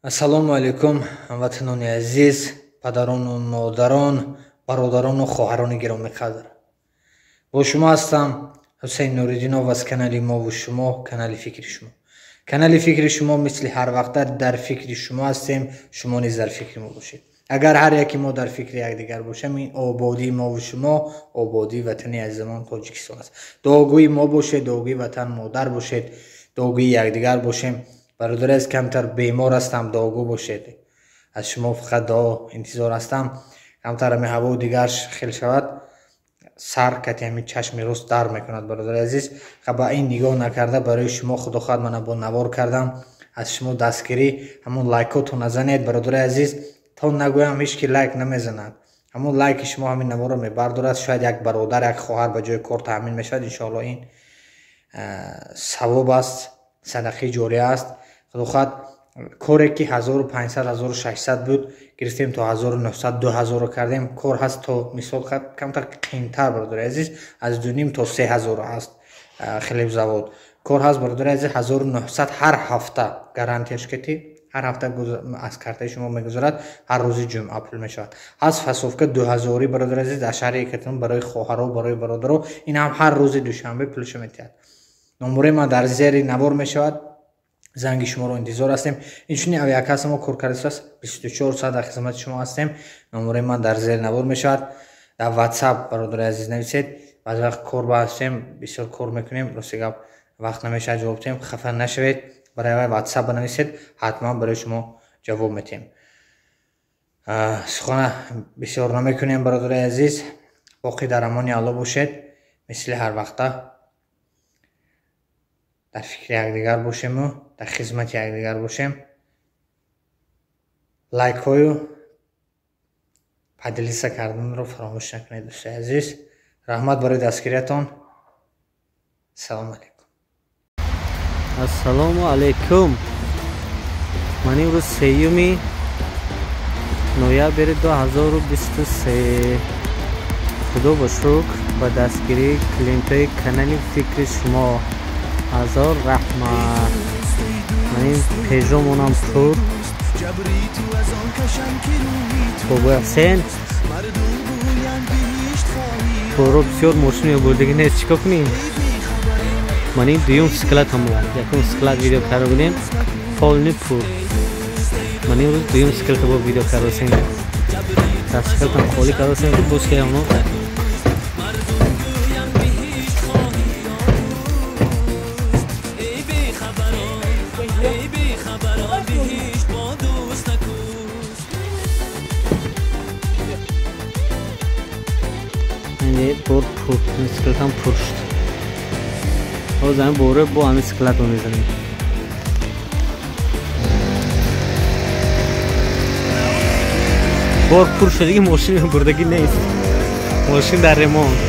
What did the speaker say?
Ассалому алайкум, ҳамватанони азиз, падарону модарон, бародарону хоҳарони гиромиқадр. Бо шумо ҳастам Ҳусейн Нуриддинов аз канали мову шумо, канали фикри шумо. Канали фикри шумо мисли ҳар вақта дар фикри шумо ҳастем, шумо низ дар фикри мо бошед. Агар ҳар яке мо дар фикри якдигар бошем, ин ободии мову шумо, ободии ватани азизамон Тоҷикистон аст. Дуогӯи мо бошед, дуогӯи ватан модар бошед, дуогӯи якдигар бошем. Бародари аз камтар бемор ҳастам, дуогӯ бошед. Аз шумо фақат дуо интизор ҳастам. Камтар ҳами ҳаво дигар хел шавад, сар кати ҳами чашми рост дар мекунад, бародари азиз. Ба ин нигоҳ накарда барои шумо худо хоҳад мана бо навор кардам. Аз шумо дастгирӣ, ҳамон лайкотон назанед, бародари азиз. То нагӯям ҳеҷ ки лайк намезанад. Ҳамон лайки шумо ҳамин наворро мебардорад. Шояд як бародар, як хоҳар ба ҷои кор таъмин мешавад. Иншоалло ин савоб аст, садақаи ҷория аст. Худо хоҳад коре ки 1500, 1600 буд, гирифтем то 1900, 2000 кардем. Кор ҳаст то мисол камтар қимтар, бародари азиз, аз 2,5 то 3000 аст хлебзавод. Кор ҳаст, бародари азиз, 1900 ҳар ҳафта гарантияш кети, ҳар ҳафта аз картаи шумо мегузарад, ҳар рӯзи ҷумъа пул мешавад. Ҳаст фасовка 2000, бародари азиз, дар шаҳри Екатеринбург барои хоҳаро, барои бародаро, ин ҳам ҳар рӯзи душанбе пулшо метиҳад. Номураи ман дар зери навор мешавад. Занги шуморо интизор ҳастем. Инчунин авиакасса мо кор кардааст, 24 соат дар хизмати шумо ҳастем. Номураи ман дар зери навор мешавад. Дар WhatsApp, бародари азиз, нависед. Баъзе вақт кор ба ҳастем, бисёр кор мекунем, рости гап вақт намешавад ҷавоб диҳем. Хафа нашавед, барои WhatsApp банависед, ҳатман барои шумо ҷавоб медиҳем. Сухана бисёр намекунем, бародари азиз. Боқӣ дар амони Аллоҳ бошед. Мисли ҳар вақта дар фикри якдигар бошему дар хизмати якдигар бошем. Лайкҳою поделиться карданро фаромӯш накунед, дӯстои азиз. Раҳмат барои дастгириятон. Салому алайкум. Ассалому алайкум. Ман имрӯз 3 ноябри 2023. Худо ба шукр ба дастгирии клиентҳои канали фикри шумо. Ҳазор раҳмат. Ман ин пежомонам пур. Бобои Ҳусейн боро бисёр мошин мебурдагӣ нест, чӣ кор кунем? Ман ин дуюм склад ҳам, якум склад видео карда будем, полни пур. Ман ин рӯз дуюм склад бо видео кардасем. Дар склад холӣ кардасем, боз киямно. Бор пур, склад ҳам пур шуд. Ҳозир ҳамин боре бо ҳамин склад мезанем. Бор пур шудагӣ, мошин бурдагӣ нест. Мошин дар ремонт.